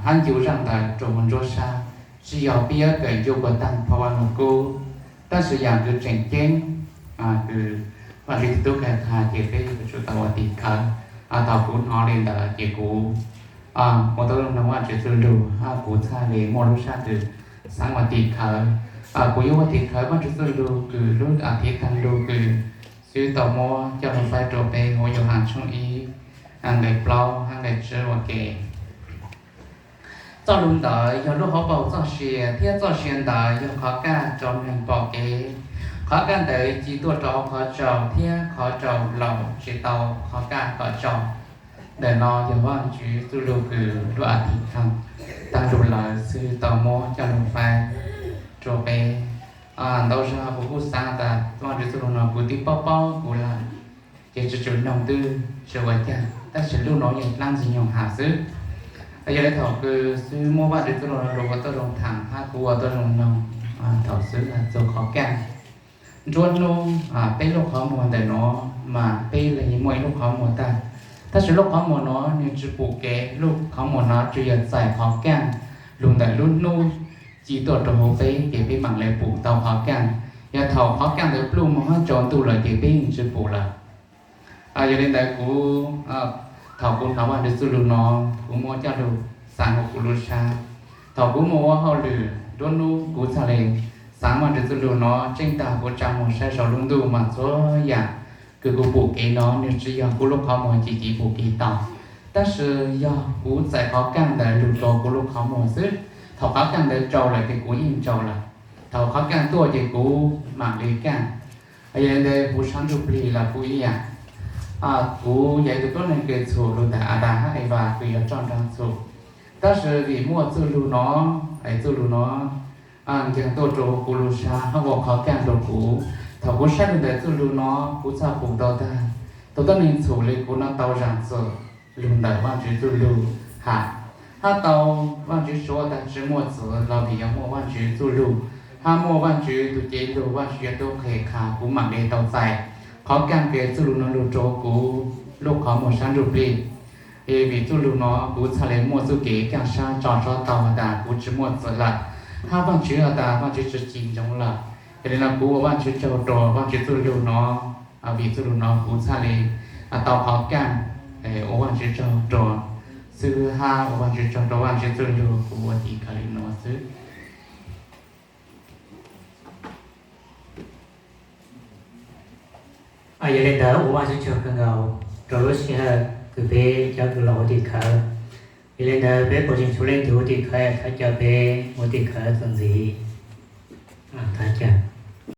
hab ncu zaj ntawd rua huv nruab sab, tsi yog peb yuav kawm ncu puas taag phau Vaj Lug Kub, tab sis yam kws tseem ceeb kws Vaajtswv tug tub kawg has ces peb yuav tsum tau ua tim khawv. Thaum kuv hnov le ntawd ces kuv ua tau noog Vaajtswv txuj lug hab kuv txhaj le muaj lub sab kws xaav ua tim khawv. Kuv yuav ua tim khawv Vaajtswv txuj lug kws lub a thiv taag lug kws xib hwb tau muab coj lug faib rua peb huv Yauhas tshooj ib nqe plaub hab nqe tsib ua ke. Txoj lug ntawd yog lub hauv paus txoj sia, thiab txoj sia ntawd yog qhov kaj rau neeg pom kev. Qhov kaj ntawd ci tuaj rau qhov tsaus, thiab qhov tsaus laus tsi tau qhov kaj kom tsaus. Ntawm no yog Vaajtswv txuj lug kws lub a thiv taag lug lawm xib hwb tau muab coj lug faib rua peb. Ntau zag kuv kuj xaav tas Vaajtswv txuj lug no kuv twb paub paub kuv lawm, ces tsi tsum noog twb tsi ua caag, tab sis lub no yog dlaab Ntxwg Nyoog has xwb. Yog le thaum kws xib hwb muab Vaajtswv txuj lug no lug ua tuab zoo thaam hab kuv ua tuab zoo noog thaum xib hwb has txug qhov kaj. Nruab hnub peb lub qhov muag ntawm no mas peb le muaj ib lub qhov muag tag, tab sis lub qhov muag no nwg tsi pum kev, lub qhov muag no tsuas yog txais qhov kaj lug ntawm lub hnub ci tuaj rau huv peb ces peb maam le pum tau qhov kaj. Yog thaum qhov kaj ntawd pluj moog hab tsaus ntuj lawm ces peb yeej tsi pum lawm. Yog le ntawd kuv, thaum kuv hnov Vaajtswv txuj lug no, kuv muab coj lug xaav huv kuv lub sab. Thaum kuv muaj ua hauj lwm nruab hnub kuv txhaj le xaav Vaajtswv txuj lug no, tseeb tag kuv tsa muag saib sau lub ntuj mas txhua yam kws kuv pum kev no nwg tsi yog kuv lub qhov muag ci ci pum kev tau, tab sis yog kuv txais qhov kaj ntawd lug rua kuv lub qhov muag xwb. Thaum qhov kaj ntawd tsaus lawm ces kuv yeej tsaus lawm, thaum qhov kaj tuaj ces kuv maam le kaj. Yog le ntawd huv sab ntsuj plig los kuj ib yaam. Kuv yog ib tug tuab neeg kws txhum lug ntawm Adas hab Evas kws yog roj nraag txhum, tab sis vim muaj txuj lug no, txuj lug no ncaag tuaj rua kuv lub sab hab ua qhov kaj rua kuv. Thaum kuv saib le ntawm txuj lug no, kuv txhaj pum tau tas tug tuab neeg txhum le kuv no tau zaam txim lug ntawm Vaajtswv txuj lug has, hab tau Vaajtswv suav tas tsi muaj txim los vim yog muaj Vaajtswv txuj lug hab muaj Vaajtswv tug cev lug, Vaajtswv yog tug qhe qha kuv maam le tau txais qhov kaj kws txuj lug no lug rua kuv lub qhov muag sab ntsuj plig. Vim txuj lug no kuv txhaj le muaj txuj kev kaaj sab tso sab tau has tas kuv tsi muaj txim lawm, hab Vaajtswv has tas Vaajtswv tsi tsim ntsoov lawm. Yog le no kuv ua Vaajtswv tsaug rua Vaajtswv txuj lug no, vim txuj lug no kuv txhaj le tau qhov kaj. Ua Vaajtswv tsaug rua xib hwb hab ua Vaajtswv tsaug rua Vaajtswv txuj lug, kuv ua tim khawv le nuav xwb. Yog le ntawd ua Vaajtswv tsaug kawg nkaus rua lub sij hawm kws peb cov kws los ua tim khawv. Yog le ntawd peb puas tseem tshuav leej twg ua tim khawv, thov caw peb ua tim khawv txuas ntxiv.